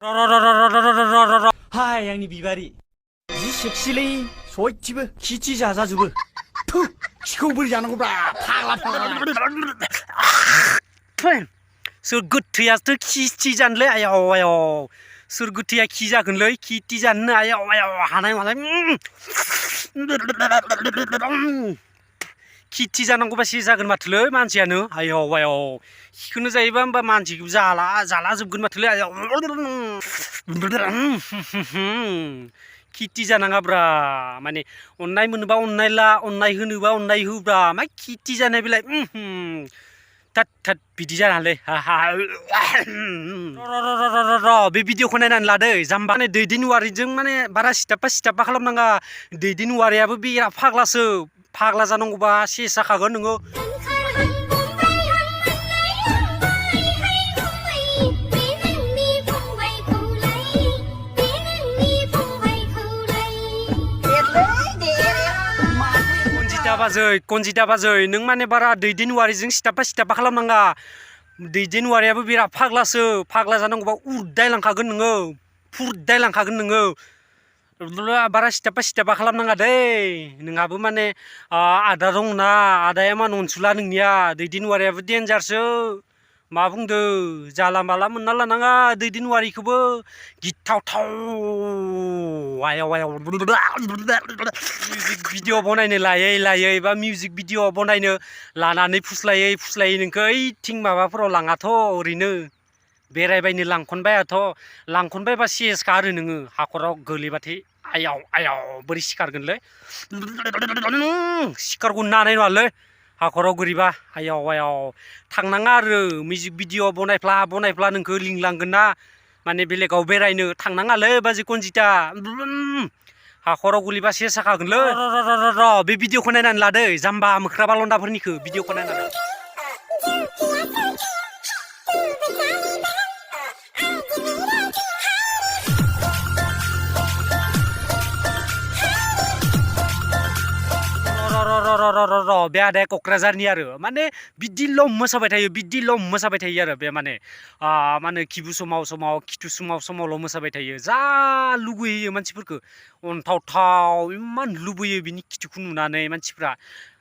हाय आंनि बिबारि जि सेक्सिलै सयथिबो खिथि जाजाजोबो थु खिखौ बोरै जानांगौब्रा फाग्ला सोर गोथैयासो खिथि जानोलै आयाव आयाव सोर गोथैया खि जागोनलै खिथि जानो आयाव आयाव हानाय मालाय खिथि जानांगौबा से जागोन माथोलै मानसियानो आयाव आयाव खिखौनो जायोबा होमबा मानसिखौ जाला जोबगोन माथोलै आयाव खिथि जानाङाब्रा माने अननाय मोनोबा अननाय ला अननाय होनोबा अननाय होब्रा मा खिथि जानाय बेलाय थत बिदि जानालै बे भिडिअखौ नायनानै लादै जाम्बा माने दैदेनवारिजों माने बारा सिथाबा खालामनाङा दैदेनवारियाबो बिराद फाग्लासो फाग्ला जानांगौबा सेस जाखागोन नोङो कनजिता बाजै नों माने बारा दैदेनवारिजों सिथाबा खालामनाङा दैदेनवारियाबो बिराद फाग्लासो फाग्ला जानांगौबा उरदायलांखागोन नोङो फुरदायलांखागोन नोङो बारा सिथाबा खालामनाङा दै नोंहाबो माने आदा दंना आदाया मा अनसुला नोंनिया दैदेनवारियाबो देन्जारसो मा बुंदो जाला माला मोनना लानाङा दैदेनवारिखौबो गिथावथाव आयाव आयाव मिउजिक भिडिअ बनायनो लायै बा मिउजिक भिडिअ बनायनो लानानै फुस्लायै नोंखौ ओइथिं माबाफोराव लाङाथ' ओरैनो बेरायबायनो लांखनबायबा सेसखा आरो नोङो हाखराव गोलैबाथाय आयाव बोरै सिखारगोनलै सिखारगौ नानाय नङालै हाखराव गोलैबा आयाव थांनाङा आरो मिउजिक भिडिअ बनायफ्ला नोंखौ लिंलांगोन ना माने बेलेगाव बेरायनो थांनाङालै बाजै कनजिता हाखराव गोलैबा सेस जाखागोनलै बे भिडिअखौ नायनानै लादै जाम्बा मोख्रा बालन्दाफोरनिखौ भिडिअखौ नायनानै बे आदाया क'क्राझारनि आरो माने बिदिल' मोसाबाय थायो आरो बे माने मा होनो खिबु समाव खिथु समावल' मोसाबाय थायो जा लुगैयो मानसिफोरखौ अनथावथाव इमान लुबैयो बिनि खिथुखौ नुनानै मानसिफ्रा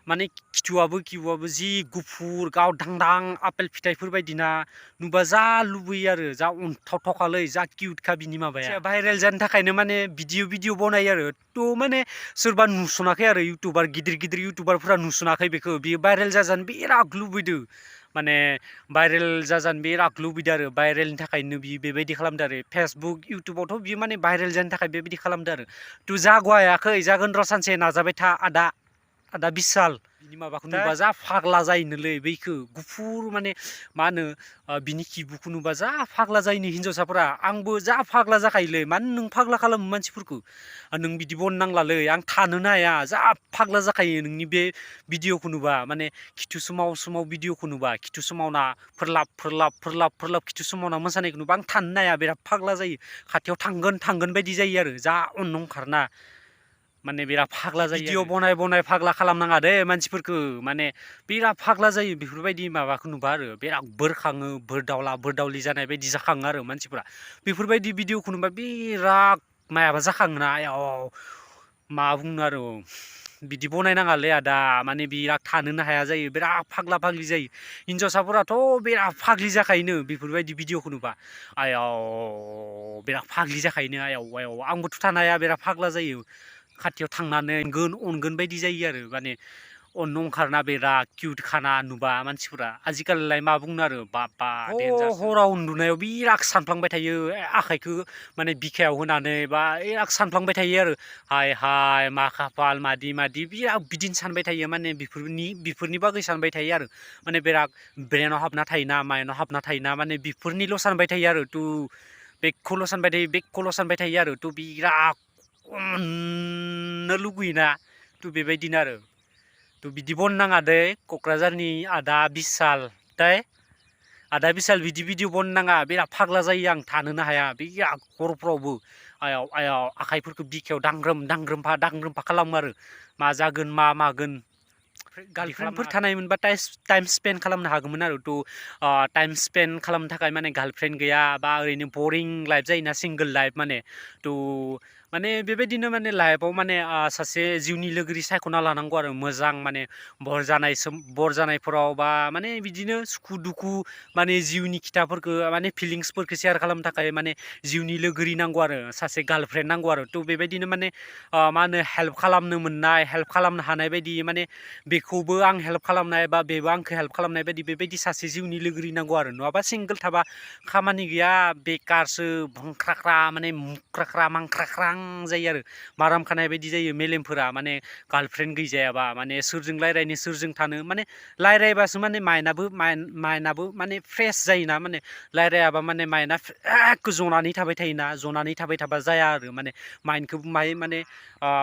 माने खिथुआबो जि गुफुर गावदांदां आपेल फिथाइफोर बायदिना नुबा जा लुबैयो आरो जा अनथावथावखालै जा किउटखा बिनि माबाया भाइरेल जानो थाखायनो माने भिडिअ बनायो आरो थ' माने सोरबा नुसनाखै आरो इउटुबार गिदिर इउटुबारफोरा नुसनाखै बेखौ बियो भाइरेल जाजानो बिराद लुबैदों माने भाइरेल जाजानो बिराद लुबैदों आरो भाइरेलनि थाखायनो बियो बेबायदि खालामदों आरो फेसबुक इउटुबावथ' बियो माने भाइरेल जानो थाखाय बेबायदि खालामदों आरो थ' जागवायाखै जागोन र' सानसे नाजाबाय था आदा बिसाल बिनि माबाखौ नुबा जा फाग्ला जायोनोलै बैखौ गुफुर माने मा होनो बिनि खिबुखौ नुबा जा फाग्ला जायोनो हिन्जावसाफोरा आंबो जा फाग्ला जाखायोलै मानो नों फाग्ला खालामो मानसिफोरखौ नों बिदि बन नांलालै आं थानोनो हाया जा फाग्ला जाखायो नोंनि बे भिडिअखौ नुबा माने खिथु समाव भिडिअखौ नुबा खिथु समावना फोरलाब खिथु समावना मोसानायखौ नुबा आं थानोनो हाया बिराद फाग्ला जायो खाथियाव थांगोन बायदि जायो आरो जा अननो ओंखारना माने बिराद फाग्ला जायो भिडिअ बनाय फाग्ला खालामनाङा दे मानसिफोरखौ माने बिराद फाग्ला जायो बेफोरबायदि माबाखौ नुबा आरो बिराद बोरखाङो बोरदावलि जानाय बायदि जाखाङो आरो मानसिफोरा बेफोरबायदि भिडिअखौ नुबा बिराद मायाबा जाखाङोना आयाव मा बुंनो आरो बिदि बनायनाङालै आदा माने बिराद थानोनो हाया जायो बिराद फाग्लि जायो हिन्जावसाफोराथ' बिराद फाग्लि जाखायोनो बेफोरबायदि भिडिअखौ नुबा आयाव बिराद फाग्लि जाखायोनो आयाव आंबोथ' थानो हाया बिराद फाग्ला जायो खाथियाव थांनानै अनगोन बायदि जायो आरो माने अननो ओंखारना बिराद किउट खाना नुबा मानसिफोरा आजिखालिलाय मा बुंनो आरो बाबा हराव उन्दुनायाव बिराद सानफ्लांबाय थायो आखाइखौ माने बिखायाव होनानै बा बिराद सानफ्लांबाय थायो आरो हाय मा खाफाल मादि बिराद बिदिनो सानबाय थायो माने बेफोरनि बागै सानबाय थायो आरो माने बिराद ब्रेनाव हाबना थायोना माइनाव हाबना थायोना माने बेफोरनिल' सानबाय थायो आरो बेखौल' सानबाय थायो आरो बिराद अननो लुगैयोना बेबायदिनो आरो बिदि बन नाङा दे क'क्राझारनि आदा बिसाल बिदि भिडिअ बन नाङा बिराद फाग्ला जायो आं थानोनो हाया बिराद हरफ्रावबो आयाव आखाइफोरखौ बिखायाव दांग्रोमफा खालामो आरो मा जागोन मा मागोन गार्लफ्रेन्डफोर थानायमोनबा टाइम स्पेन्ड खालामनो हागौमोन आरो थ' टाइम स्पेन्ड खालामनो थाखाय माने गार्लफ्रेन्ड गैया बा ओरैनो बरिं लाइफ जायोना सिंगोल लाइफ माने थ' माने बेबायदिनो माने लाइफआव माने सासे जिउनि लोगोरि सायख'ना लानांगौ आरो मोजां माने बर जानायफोराव बा माने बिदिनो सुखु दुखु माने जिउनि खिथाफोरखौ माने फिलिंसफोरखौ शेयार खालामनो थाखाय माने जिउनि लोगोरि नांगौ आरो सासे गार्लफ्रेन्ड नांगौ आरो थ' बेबायदिनो माने मा होनो हेल्प खालामनो मोननाय हेल्प खालामनो हानाय बायदि माने बेखौबो आं हेल्प खालामनाय बा बेबो आंखौ हेल्प खालामनाय बायदि बेबायदि सासे जिउनि लोगोरि नांगौ आरो नङाबा सिंगोल थाबा खामानि गैया बेकारसो भंख्राख्रा माने मुख्राख्रा मांख्राख्रां जायो आरो माराम खानाय बायदि जायो मेलेमफोरा माने गार्लफ्रेन्ड गैजायाबा माने सोरजों रायज्लायनो सोरजों थानो माने रायज्लायबासो माने माइन्दआबो माने फ्रेस जायोना माने रायज्लायाबा माने माइन्दआ जनानै थाबाय थायोना जनानै थाबाय थाबा जाया आरो माने माइन्दखौ माने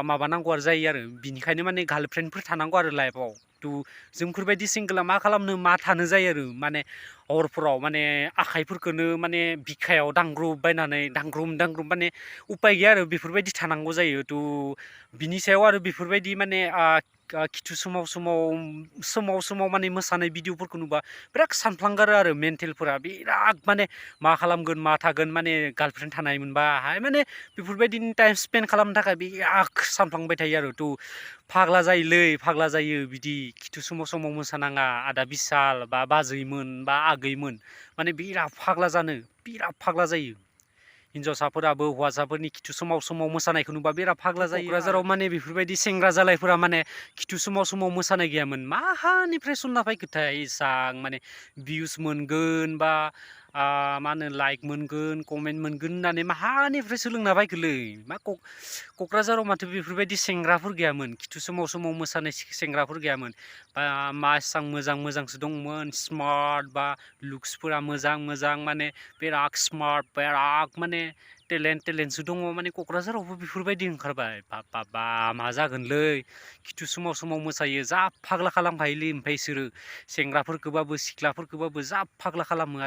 माबानांगौ आरो जायो आरो बिनिखायनो माने गार्लफ्रेन्डफोर थानांगौ आरो लाइफआव थ' जोंफोरबायदि सिंगोला मा खालामनो मा थानो जायो आरो माने हरफोराव माने आखाइफोरखौनो माने बिखायाव दांग्रुबबायनानै दांग्रुम माने उपाय गैया आरो बेफोरबायदि थानांगौ जायो थ' बिनि सायाव आरो बेफोरबायदि माने खिथु समाव माने मोसानाय भिडिअफोरखौ नुबा बिराद सानफ्लांगारो आरो मेन्टेलफोरा बिराद माने मा खालामगोन मा थागोन माने गार्लफ्रेन्ड थानायमोनबाहाय माने बेफोरबायदिनि टाइम स्पेन्ड खालामनो थाखाय बिराद सानफ्लांबाय थायो आरो थ' फाग्ला जायो बिदि खिथु समाव मोसानाङा आदा बिसाल बा बाजैमोन बा आगैमोन माने बिराद फाग्ला जायो हिन्जावसाफोराबो हौवासाफोरनि खिथु समाव मोसानायखौ नुबा बिराद फाग्ला जायो क'क्राझाराव माने बेफोरबायदि सेंग्रा जालायफोरा माने खिथु समाव मोसानाय गैयामोन माहानिफ्राय सनना फैखोथाय इसां माने भिउस मोनगोन बा मा होनो लाइक मोनगोन कमेन्ट मोनगोन होननानै माहानिफ्राय सोलोंना फैखोलै मा क'क्राझाराव माथो बेफोरबायदि सेंग्राफोर गैयामोन खिथु समाव मोसानाय सेंग्राफोर गैयामोन बा मा एसां मोजांसो दंमोन स्मार्ट बा लुक्सफोरा मोजां माने बिराद स्मार्ट बिराद माने टेलेन्टसो दङ माने क'क्राझारावबो बेफोरबायदि ओंखारबाय बा मा जागोनलै खिथु समाव मोसायो जा फाग्ला खालामखायोलै ओमफ्राय बिसोरो सेंग्राफोरखौबाबो सिख्लाफोरखौबाबो जा फाग्ला खालामो